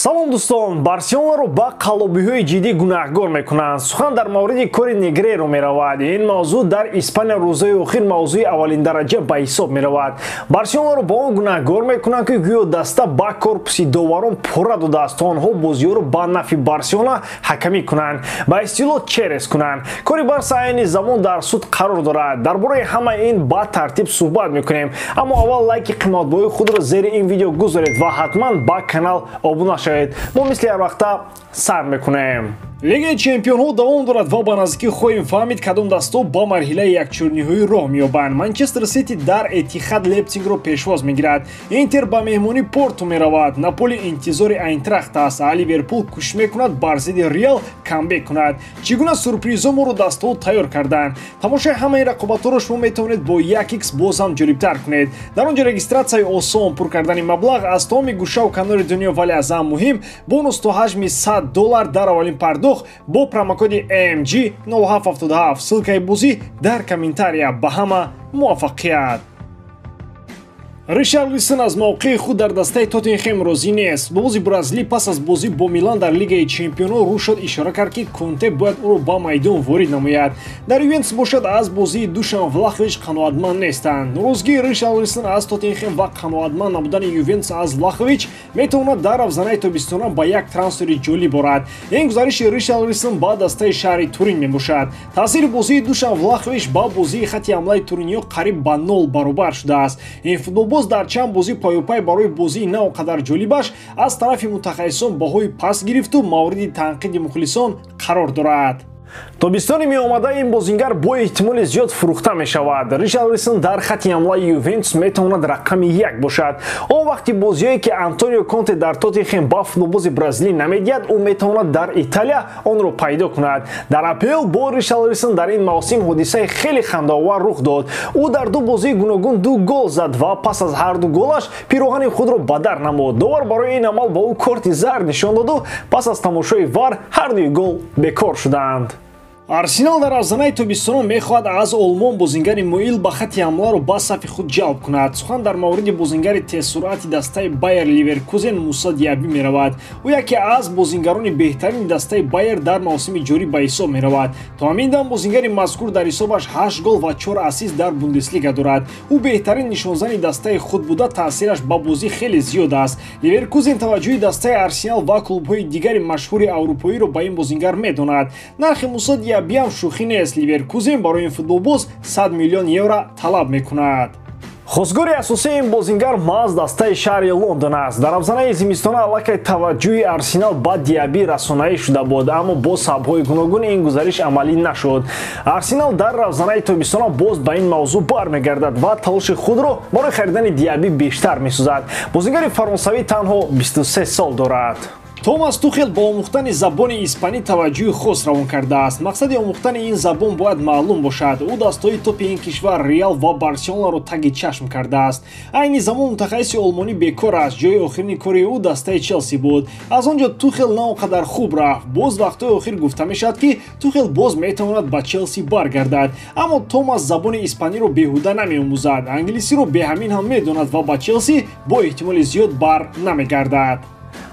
Салом дӯстон, Барселонаро ба қаллобиҳои ҷиддӣ гунаҳгор мекунанд. Сухан дар мавриди кори Негреро меравад. Ин мавзӯъ дар Испания рӯзҳои охир мавзӯи аввалиндараҷа ба ҳисоб меравад. Барселонаро ба он гунаҳгор мекунанд, ки гӯё даста ба корпуси доварон пурра додааст, то онҳо бозиҳоро ба нафъи Барселона ҳакамӣ кунанд, ба истилоҳ черес кунанд. Кори Барса айни замон дар суд қарор дорад. Дар бораи ҳамаи ин ба тартиб суҳбат мекунем. Аммо аввал лайки қиматбоҳои худро зери ин видео гузоред ва ҳатман ба канал обуна шавед. Мо мисли ҳар вақта сар мекунем. Лигаи чемпионҳо давом дорад ва ба наздикӣ хоҳем фаҳмид, кадом дастҳо ба марҳилаи якчорниҳоӣ роҳ меёбанд. Манчестер Сити дар Этихад Лейпсигро пешвоз мегирад. Интер ба меҳмонӣ Порту меравад. Наполи интизори Айнтрахт аст, а Ливерпул кӯшиш мекунад бар зидди Реал камбек кунад. Чӣ гуна сюрпризҳо моро дастҳо тайёр карданд? Тамошои ҳамаи рақобатҳоро шумо метавонед бо 1x боз ҳам ҷолибтар кунед. Дар он ҷо регистратсияи осон, пур кардани маблағ аз тамоми гӯшаву канори дунё, вале аз ҳам муҳим бонус то ҳаҷми $100 дар аввалин пардохт бо промокоди AMG 0777. Ссылкаи бозӣ дар комментария. Ба ҳама муваффақият. Ришарлисон аз мавқеи худ дар дастаи Тоттенхем розӣ нест. Бози бразилӣ пас аз бозӣ бо Милан дар Лигаи чемпионҳо рӯ шуд, ишора кард, ки Конте бояд ӯро ба майдон ворид намояд. Дар Ювентус бошад, аз бозии Душан Влахович қаноатманд нестанд. Норозигии Ришарлисон аз Тоттенхем ва қаноатманд набудани Ювентус аз Влахович метавонад дар равзанаи тобистона ба як трансфери ҷолиб орад. Ин гузариши Ришарлисон ба дастаи шаҳри Турин мебошад. Таъсири бозии Душан Влахович ба бозии хати ҳамлаи туриниё қариб ба нол баробар шудааст. Ин футболбоз дар чанд бозӣ паюпай барои бозии на он қадар ҷолибаш аз тарафи мутахассисон баҳои паст гирифту мавриди танқиди мухлисон қарор дорад. Тобистони меомада ин бозингар бо эҳтимоли зиёд фурӯхта мешавад. Ришарлисон дар хати ҳамлаи Ювентус метавонад рақами як бошад. Он вақти бозиҳое, ки Антонио Конте дар Тоттенхем ба футболбози бразилӣ намедиҳад, ӯ метавонад дар Италия онро пайдо кунад. Дар АПЛ бо Ришарлисон дар ин мавсим ҳодисаи хеле хандаовар рух дод. Ӯ дар ду бозии гуногун ду гол зад ва пас аз ҳар ду голаш пироҳани худро ба дар намуд. Довар барои ин амал ба ӯ корти зард нишон доду пас аз тамошои ВАР ҳар дуи гол бекор шуданд. Арсенал дар равзанаи тобистона мехоҳад аз Олмон бозингари муил ба хати ҳамларо ба сафи худ ҷалб кунад. Сухан дар мавриди бозингари тезсуръати дастаи Байер Ливеркузен Муса Диаби меравад. Ӯ яке аз бозингарони беҳтарини дастаи Байер дар мавсими ҷорӣ ба ҳисоб меравад. То ҳамин дам бозингари мазкур дар ҳисобаш 8 гол ва 4 ассист дар Бундеслига дорад. Ӯ беҳтарин нишонзани дастаи худ буда, таъсираш ба бозӣ хеле зиёд аст. Ливеркузен таваҷҷӯҳи дастаи Арсенал ва клубҳои дигари машҳури аврупоиро ба ин бозингар медонад. Нархи Муса Диабиам шӯхӣ нест. Ливеркузен барои ин футболбоз 100 миллион евро талаб мекунад. Хосгори асосии ин бозингар маҳз дастаи шаҳри Лондон аст. Дар равзанаи зимистона аллакай таваҷҷӯҳи Арсенал ба Диаби расонаӣ шуда буд, аммо бо сабабҳои гуногун ин гузариш амалӣ нашуд. Арсенал дар равзанаи тобистона боз ба ин мавзӯъ бармегардад ва талоши худро барои харидани Диаби бештар месозад. Бозингари фаронсавӣ танҳо 23 сол дорад. Томас Тухел ба омӯхтани забони испанӣ таваҷҷӯҳи хос равон кардааст. Мақсади омӯхтани ин забон бояд маълум бошад. Ӯ дастҳои топи ин кишвар Реал ва Барселонаро таги чашм кардааст. Айни замон мутахассиси олмонӣ бекор аст. Ҷои охирини кори ӯ дастаи Челси буд. Аз он ҷо Тухел на он қадар хуб рафт. Боз вақтҳои охир гуфта мешавад, ки Тухел боз метавонад ба Челси баргардад. Аммо Томас забони испаниро беҳуда намеомӯзад. Англисиро беҳамин ҳам медонад ва ба Челси бо эҳтимоли зиёд бар намегардад.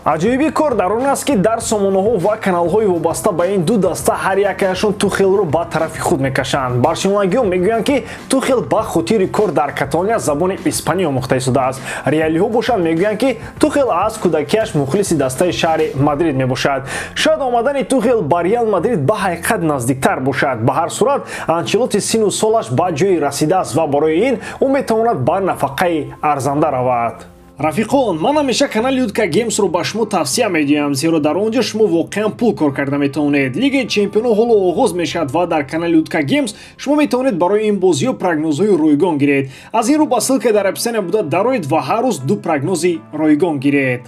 Аҷоиби кор дар он аст, ки дар сомонаҳо ва каналҳои вобаста ба ин ду даста ҳар якаяшон Тухелро ба тарафи худ мекашанд. Барселонагиҳо мегӯянд, ки Тухел ба хотири кор дар Каталония забони испанӣ омӯхта истодааст. Реалиҳо бошанд, мегӯянд, ки Тухел аз кӯдакиаш мухлиси дастаи шаҳри Мадрид мебошад. Шояд омадани Тухел ба Реал Мадрид ба ҳақиқат наздиктар бошад. Ба ҳар сурат Анчелоти сину солаш ба ҷое расидааст ва барои ин ӯ метавонад ба нафақаи арзанда равад. Рафиқон, ман ҳамеша канали Утка Геймсро ба шумо тавсия медиҳам, зеро дар он ҷо шумо воқеан пул кор карда метавонед. Лигаи чемпионҳо ҳоло оғоз мешавад ва дар канали Утка Геймс шумо метавонед барои ин бозиҳо прогнозҳои ройгон гиред. Аз ин рӯ ба ссылка дар описания буда дароед ва ҳар рӯз ду прогнози ройгон гиред.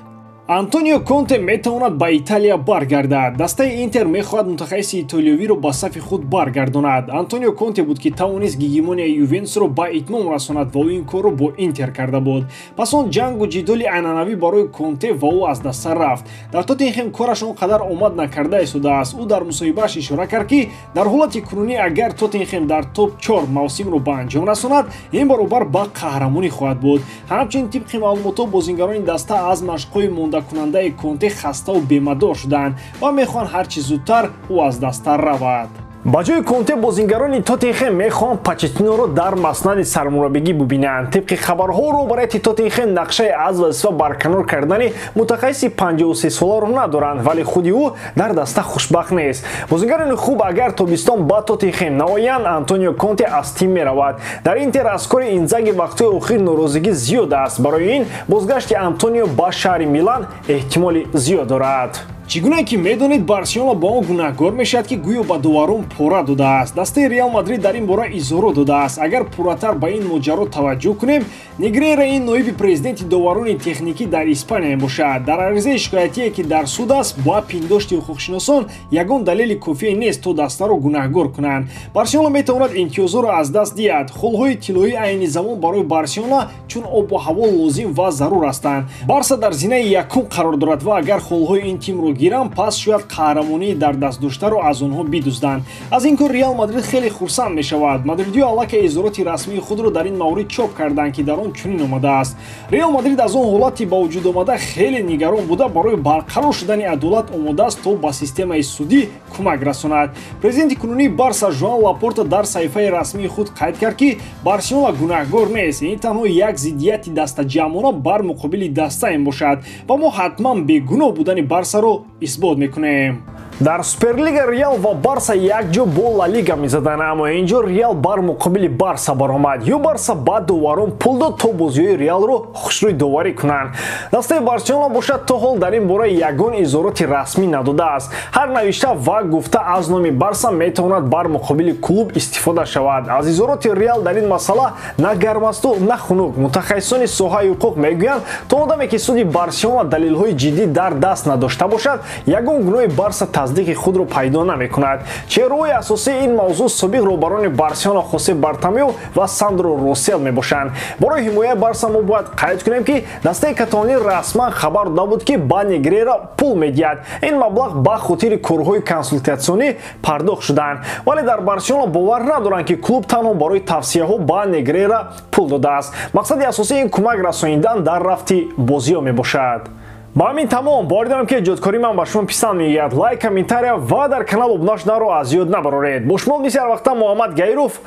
Антонио Конте метавонад ба Италия баргардад. Дастаи Интер мехоҳад мутахассиси итолиёвиро ба сафи худ баргардонад. Антонио Конте буд, ки тавонист гегемонияи Ювентусро ба итмом расонад ва ӯ ин корро бо Интер карда буд. Пас он ҷангу ҷидоли анъанавӣ барои Конте ва ӯ аз даста рафт. Дар Тоттенхем кораш он қадар омад накарда истодааст. Ӯ дар мусоҳибааш ишора кард, ки дар ҳолати кунунӣ агар Тоттенхем дар топ 4 мавсимро ба анҷом расонад, ин баробар ба қаҳрамонӣ хоҳад буд. Ҳамчунин тибқи маълумотҳо бозингарони даста аз машқҳои монда омодакунандаи Конте хаставу бемадор шуданд ва мехоҳанд ҳарчи зудтар ӯ аз даста равад. Ба ҷои Конте бозингарони Тоттенхем мехоҳанд Почеттиноро дар маснади сармураббигӣ бубинанд. Тибқи хабарҳо, роҳбарияти Тоттенхем нақшаи аз вазифа барканор кардани мутахассиси 53-соларо надоранд, вале худи ӯ дар даста хушбахт нест. Бозингарони хуб агар тобистон ба Тоттенхем наоянд, Антонио Конте аз тим меравад. Дар Интер аз кори Инзаги вақтҳои охир норозигӣ зиёд аст. Барои ин бозгашти Антонио ба шаҳри Милан эҳтимоли зиёд дорад. Чӣ гуна ки медонед, Барселона ба он гунаҳгор мешавад, ки гӯё ба доварон пора додааст. Дастаи Реал Мадрид дар ин бора изҳорот додааст. Агар пурратар ба ин моҷаро таваҷҷӯҳ кунем, Негрера ин ноиби президенти доварони техникӣ дар Испания мебошад. Дар аризаи шикоятие, ки дар суд аст, ба пиндошти ҳуқуқшиносон ягон далели кофие нест, то дастаро гунаҳгор кунанд. Барселона метавонад имтиёзҳоро аз даст диҳад. Холҳои тиллоӣ айни замон барои Барселона чун обу ҳаво лозим ва зарур ҳастанд. Барса дар зинаи якум қарор дорад ва агар холҳои ин тимро гирам, пас шояд қаҳрамонии дар даст доштаро аз онҳо бидузданд. Аз ин кор Реал Мадрид хеле хурсанд мешавад. Мадридиё аллакай изҳороти расмии худро дар ин маврид чоп карданд, ки дар он чунин омадааст: Реал Мадрид аз он ҳолати ба вуҷуд омада хеле нигарон буда, барои барқарор шудани адолат омодааст, то ба системаи судӣ кӯмак расонад. Президенти кунунии Барса Жоан Лапорта дар саҳифаи расмии худ қайд кард, ки Барселона гунаҳгор нест, ин танҳо як зиддияти дастаҷамъона бар муқобили даста мебошад ва мо ҳатман бегуноҳ будани Барсаро исбот мекунем. Дар Суперлига Реал ва Барса якҷо бо Ла Лига мезаданд, аммо инҷо Реал бар муқобили Барса баромад. Ё Барса ба доварон пул дод, то бозиҳои Реалро хушрӯй доварӣ кунанд. Дастаи Барселона бошад, то ҳол дар ин бора ягон изҳороти расмӣ надодааст. Ҳар навишта ва гуфта аз номи Барса метавонад бар муқобили клуб истифода шавад. Аз изҳороти Реал дар ин масъала на гарм асту на хунук. Мутахассисони соҳаи ҳуқуқ мегӯянд, то одаме ки суди Барселона далелҳои ҷиддӣ дар даст надошта бошад, ягон гуноҳи Барса тасдиқи худро пайдо намекунад. Чеҳраҳои асосии ин мавзӯъ собиқ роҳбарони Барселона Хосе Бартомеу ва Сандро Росел мебошанд. Барои ҳимояи Барса мо бояд қайд кунем, ки дастаи каталонӣ расман хабар дода буд, ки ба Негрера пул медиҳад. Ин маблағ ба хотири корҳои консултатсионӣ пардохт шуданд, вале дар Барселона бовар надоранд, ки клуб танҳо барои тавсияҳо ба Негрера пул додааст. Мақсади асосии ин кӯмак расонидан дар рафти бозиҳо мебошад. Ба ҳамин тамом. Боварӣ дорам, ки эҷодкории ман ба шумо писанд меояд. Лайк, комментария ва дар канал обуна шуданро аз ёд набароред. Бо шумо мисли ҳар вақта Муҳаммад Гаиров.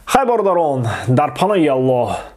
Хайр, бародарон, дар паноҳи Аллоҳ.